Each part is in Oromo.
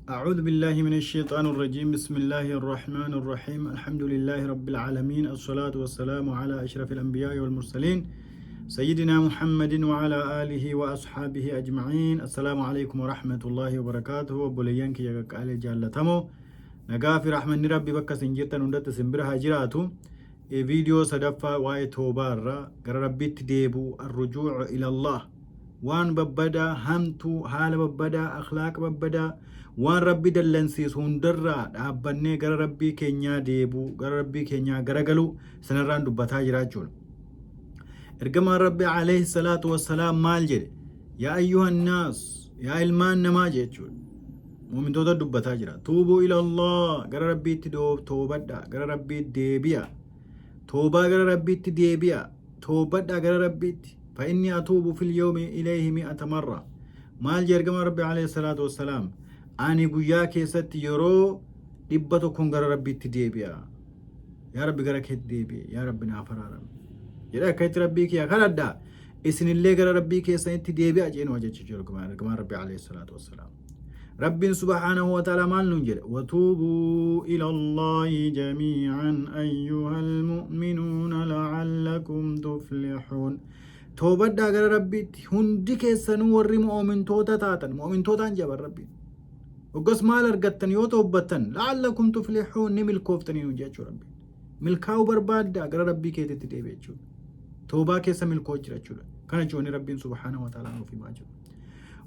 أعوذ بالله من الشيطان الرجيم. بسم الله الرحمن الرحيم. الحمد لله رب العالمين، الصلاة والسلام على أشرف الأنبياء والمرسلين، سيدنا محمد وعلى آله وأصحابه أجمعين. السلام عليكم ورحمة الله وبركاته. Obboleeyyan kiyya qaqqaalee jaallatamoo, nagaa fi rahmanni Rabbi bakka isin jirtan hundatti isin bira haa jiraatu. Viidiyoo sadaffaa waa'ee toobaa irraa, gara Rabbiitti deebi'u, الرجوع إلى الله, waan babbadaa, hamtuu, haala babbadaa, akhlaaqa babbadaa, waan Rabbi dallansiisu hundarraa dhaabbannee gara Rabbii keenyaa deebi'u, gara Rabbii keenyaa garagaluu sanarraan dubbataa jiraachuudha. Ergamaan Rabbi عليه الصلاة والسلام maal jedhe? يا أيها الناس, yaa ilmaan namaa jechuudha. Mu'mintoota dubbataa jira. توبوا إلى الله, gara Rabbiitti toobadha, gara Rabbiitti deebi'a. Toobaa gara Rabbiitti deebi'a. Toobadha gara Rabbiitti. فإني أتوب في اليوم إليه 100 مرة. Maal jee ergamaan Rabbi عليه الصلاة والسلام? Ani guyyaa keessatti yeroo 100n gara Rabbiitti deebi'a. Yaa Rabbi, gara keetti deebi'e. Yaa Rabbi, naaf araarame. Jedhee akka itti Rabbii kiyya kadhadhaa. Isinillee gara Rabbii keessanitti deebi'a jeen jechuudha ergamaan Rabbi عليه الصلاة والسلام. Rabbiin سبحانه وتعالى maal nuun jedhe? وتوبوا إلى الله جميعا أيها المؤمنون لعلكم تفلحون. Toobadhaa gara Rabbiitti hundi keessanuu warri mu'umintoota taatan, mu'umintootaan jaban Rabbiin. Hoggas maal argattan yoo toobbattan? لعلكم تفلحون, ni milkooftanii nuun jechuu Rabbiin. Milkaa'uu barbaaddaa, gara Rabbii keetitti deebi'e jechuudha. Toobaa keessa milkoo jira jechuudha. Kana jechuun Rabbiin سبحانه وتعالى nuuf himaa jiru.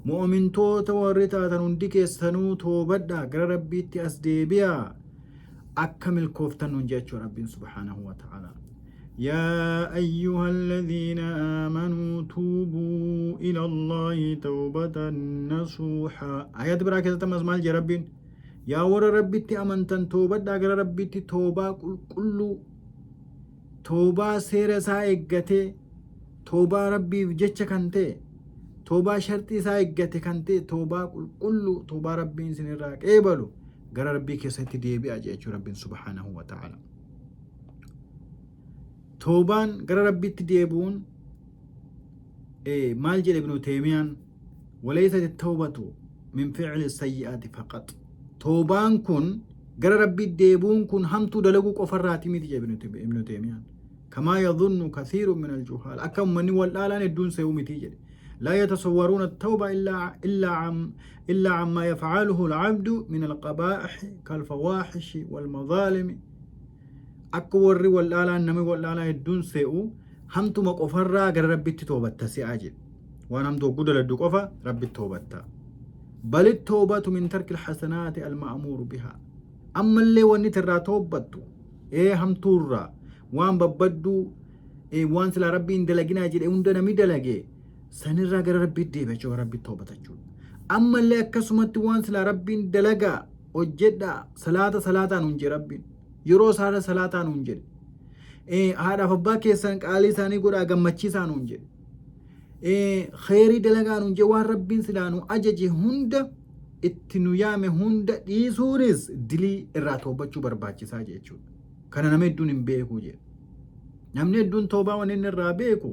Mu'umintoota warri taatan hundi keessanuu toobadhaa, gara Rabbiitti as deebi'aa, akka milkooftan nuun jechuu Rabbiin سبحانه وتعالى. يا أيها الذين آمنوا توبوا إلى الله توبة نصوحا. آيات biraa keessatti ammas maal jedha Rabbiin? Yaa warra Rabbitti amantan, toobadhaa gara Rabbitti toobaa qulqulluu, toobaa seera isaa eeggatee, toobaa Rabbiif jecha kan ta'e, toobaa sharxii isaa eeggate kan ta'e, toobaa qulqulluu, toobaa Rabbiin isinirraa qeebalu gara Rabbii keessatti deebi'a jechuu Rabbiin سبحانه وتعالى. Toobaan gara Rabbiitti deebi'uun maal jedhe Ibnu Teemiyaan? وليست التوبة من فعل السيئات فقط. Toobaan kun, gara Rabbiitti deebi'uun kun, hamtuu dalaguu qofarraati miti jedhe Ibnu Teemiyaan. كما يظن كثير من الجهال, akka ummanni wal dhaalaan hedduun se'uu miti jedhe. لا يتصورون التوبة إلا عما يفعله العبد من القبائح كالفواحش والمظالم. Akka warri wal dhaalaan, namni wal dhaalaan hedduun se'u, hamtuma qofarraa gara Rabbitti toobatta se'aa jedhe. Waan hamtuu hogguu daladdu qofa Rabbitti toobatta. بل التوبة من ترك الحسنات المأمور بها. Ammallee wanni irraa toobbattu hamtuurraa, waan babbadduu, waan silaa Rabbiin dalaginaa jedhe hunda nami dalage sanirraa gara Rabbitti deebi'a jechuudha, Rabbitti toobata jechuudha. Ammallee akkasumatti waan silaa Rabbiin dalagaa, hojjedhaa, salaata salaataan hun jedhe Rabbiin. Yeroo isaarra salaataan hun jedhe. Haadhaaf abbaa keessan qaalii isaanii godhaa, gammachiisaan hun jedhe. Kheyrii dalagaan hun jedhe. Waan Rabbiin silaa nu ajaje hunda, itti nu yaame hunda dhiisuunis dilii irraa toobachuu barbaachisaa jechuudha. Kana nama hedduun hin beeku jedhe. Namni hedduun toobaa waan inni irraa beeku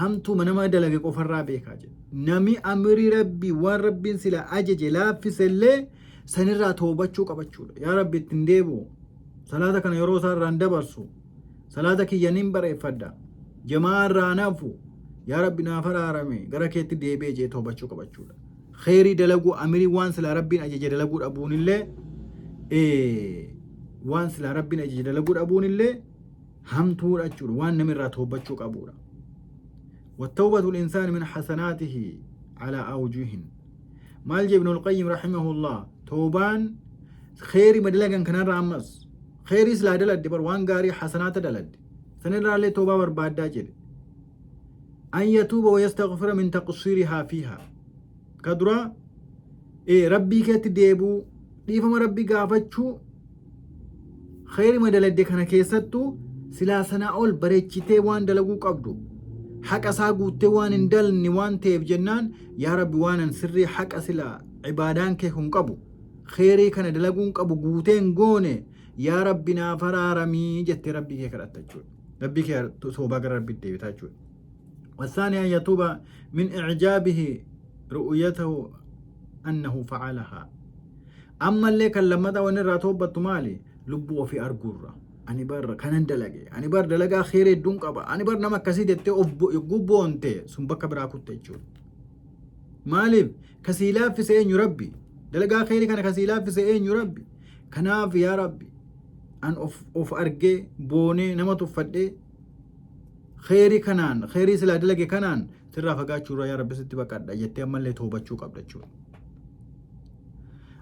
hamtuuma nama dalage qofarraa beekaa jedhe. Nami amrii Rabbii, waan Rabbiin sila ajaje laaffisellee sanirraa toobachuu qabachuudha. Yaa Rabbi, ittiin deebi'u. Salaata kana yeroo isaa irraan dabarsu. Salaata kiyya nin bareeffadha. Jamaa irraa nafu. Yaa Rabbi, naaf araarame, gara keetti deebi'ee jee toobachuu qabachuudha. Kheyrii dalaguu, amirii waan silaa Rabbiin ajaje dalaguu dhabuunillee, waan silaa Rabbiin ajaje dalaguu dhabuunillee hamtuudha jechuudha, waan namni irraa toobachuu qabuudha. وتوبة الإنسان من حسناته على أوجه. Maal jee Ibn al-Qayyim رحمه الله? Toobaan kheyrii madalagan kanarraa, ammas kheyrii silaa daladde bar, waan gaarii hasanaata daladde sanirraallee toobaa barbaaddaa jedhe. أن يتوب ويستغفر من تقصيرها فيها. Ka dura Rabbii keetti deebuu, dhiifama Rabbii gaafachuu, kheyrii madaladde kana keessattuu silaa sanaa ol bareechitee waan dalaguu qabdu, haqa isaa guuttee waan hin dalne waan ta'eef jennaan, yaa Rabbi, waan an sirrii haqa silaa ibaadaan kee kun qabu, kheyrii kana dalaguun qabu guutee hin goone, yaa Rabbi, naaf araaramii jettee Rabbii kee kadhatta jechuudha. Rabbii kee toobaa gara Rabbiitti deebitaa jechuudha. والثاني أن يتوب من إعجابه رؤيته أنه فعلها. Ammallee kan lammataa wanni irraa toobbattu maali? Lubbuu ofii arguurra. Ani bar kanan dalage. Ani bar dalagaa kheerii hedduun qaba. Ani bar nama akkasii jettee of yogguu boonte sun bakka biraa kutte jechuudha. Maaliif? Kasii laaffise eenyu Rabbi? Dalagaa kheerii kana kasii laaffise eenyu Rabbi? Kanaaf yaa Rabbi an of argee boonee nama tuffadhee kheerii kanaan kheerii silaa dalage kanaan sirraa fagaachuu irraa yaa Rabbi sitti baqadha jettee ammallee toobachuu qabda jechuudha.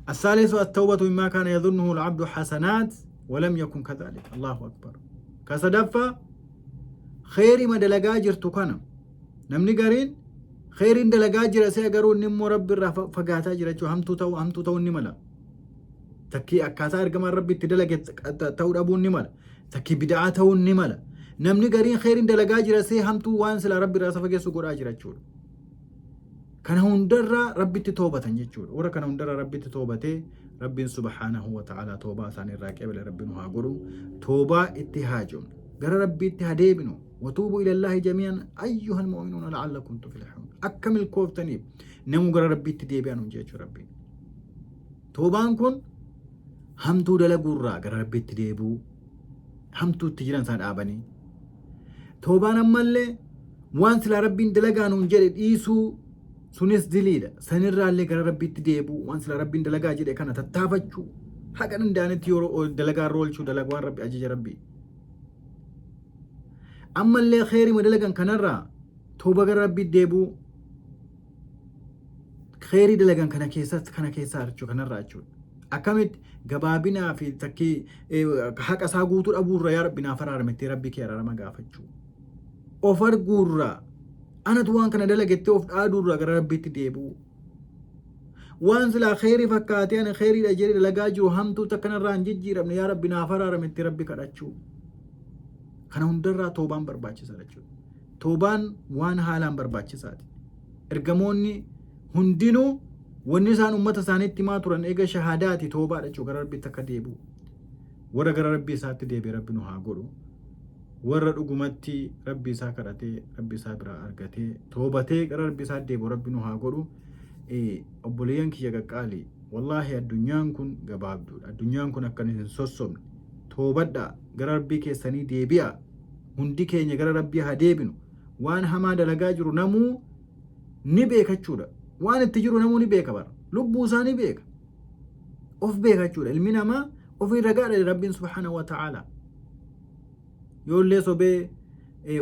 الثالث التوبة مما كان يظنه العبد حسنات ولم يكن كذلك. الله أكبر. Ka sadaffaa kheyrii ma dalagaa jirtu kana namni gariin kheyriin dalagaa jira see garuu inni immoo Rabbi irraa fagaataa jira jechuudha. Hamtuu ta'uu ni mala. Takkii akkaataa ergamaan Rabbi itti dalage ta'uu dhabuun ni mala. Takkii bida'aa ta'uun ni mala. Namni gariin kheyriin dalagaa jira see hamtuu waan silaa Rabbi irraa isa fageessu godhaa jira jechuudha. Kana hundarraa Rabbitti toobatan jechuudha. Warra kana hundarraa Rabbitti toobatee Rabbiin subhaanahu wa ta'ala toobaa isaanii irraa qeebale Rabbi nu haa godhu. Toobaa itti haajomnu. Gara Rabbiitti haa deebinu. وتوبوا إلى الله جميعا أيها المؤمنون لعلكم تفلحون. Akka milkooftaniif namu gara Rabbiitti deebi'an jechuudha Rabbiin. Toobaan kun hamtuu dalaguurraa gara Rabbiitti deebi'uu, hamtuutti jiran isaan dhaabanii. Toobaan ammallee waan silaa Rabbiin dalagaa nuun jedhe dhiisuu sunis diliidha. Sanirraallee gara Rabbiitti deebi'uu, waan silaa Rabbiin dalagaa jedhe kana tattaafachuu, haqa danda'anitti yeroo dalagaa irra oolchuu, dalagaa waan Rabbi ajaja Rabbii. Ammallee kheerima dalagan kanarraa tooba gara Rabbiitti deebi'uu, kheerii dalagan kana keessatti kana keessaa jechuu kanarraa jechuudha. Akkamitti gabaabinaa fi takkii haqa isaa guutuu dhabuurra yaa Rabbi naaf araaramettee Rabbi kee araarama gaafachuu. Of arguurraa anatu waan kana dalagettee of dhaaduurraa gara Rabbiitti deebi'uu. Waan silaa kheerii fakkaatee ani kheeriidha jedhee dalagaa jiru hamtuu takkanarraa hin jijjiiramne yaa Rabbi naaf araaramettee Rabbi kadhachuu. Kana hundarraa toobaan barbaachisaadha jechuudha. Toobaan waan haalaan barbaachisaati. Ergamoonni hundinuu wanni isaan uummata isaaniitti himaa turan eega shahaadaati toobaadha jechuudha gara Rabbiitti akka deebi'u. Warra gara Rabbii isaatti deebi'e Rabbi nu haa godhu. Warra dhugumatti Rabbi isaa kadhatee Rabbi isaa biraa argatee toobatee gara Rabbi isaatti deebi'u Rabbi nu haa godhu. Obboleeyyan kiyya qaqqaalii, wallaahi addunyaan kun gabaabduudha. Addunyaan kun akka hin sossobne. Toobadhaa, gara Rabbii keessanii deebi'a. Hundi keenya gara Rabbii haa deebinu. Waan hamaa dalagaa jiru namuu ni beekachuudha. Waan itti jiru namuu ni beeka bara. Lubbuu isaa ni beeka. Of beekachuudha. Ilmi namaa ofii ragaadha Rabbiin subhaanahu wa ta'ala. Yoollee sobee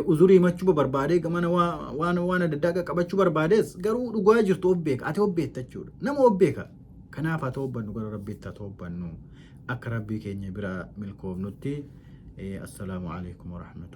uzurii himachuu barbaadee gamana waan adda addaa qaqqabachuu barbaadees garuu dhugaa jirtu of beeka. Ati of beekta jechuudha. Nama of beeka. Kanaaf haa toobbannu, gara Rabbiitti haa toobbannu. Akka Rabbii keenya bira milkoofnutti. Assalaamu alaikum warahmatullahi.